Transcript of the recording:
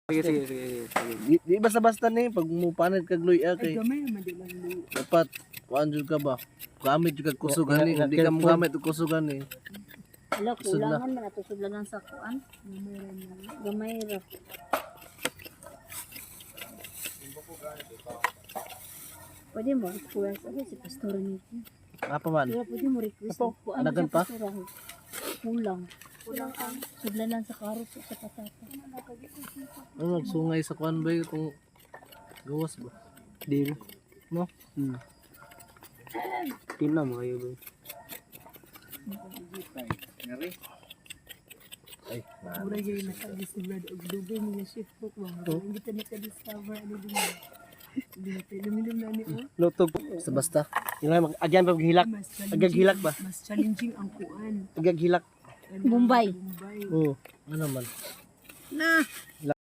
Sige, sige, sige. Sige. Di basta-basta ni pag mupanid kag luya Ay, kay gamay naman di lang luya. Dapat kuan jud ka ba? Gamit jud kag kusog ani, hindi ka mo gamit og kusog ani. Wala, Sudla. kulangan man ato sudlanan sa kuan. Gamay ra na. Gamay ra. Pwede mo request. Ano si Pastor Nicky? Apa man? Pero pwede mo request. Apo, Kuan anagan siya, pa? Pastora. Kulang. Kulang ang sudlanan sa karot o sa patata. Ano magsungay sa kuan ba kung gawas ba? Di ba? No? Pina mo kayo ba? Ay, Mura gyud nakadiscover og dugay ni nga chef cook ba. Hindi ta nakadiscover ano din. Hindi na tayo luminom na ni oh. Lutog. Basta basta. Yung nga, agyan pa maghilak. Mas Agag hilak ba? Mas challenging ang kuan. Agag hilak. Ano, Bombay. Bombay. Oo. Ano man? Na.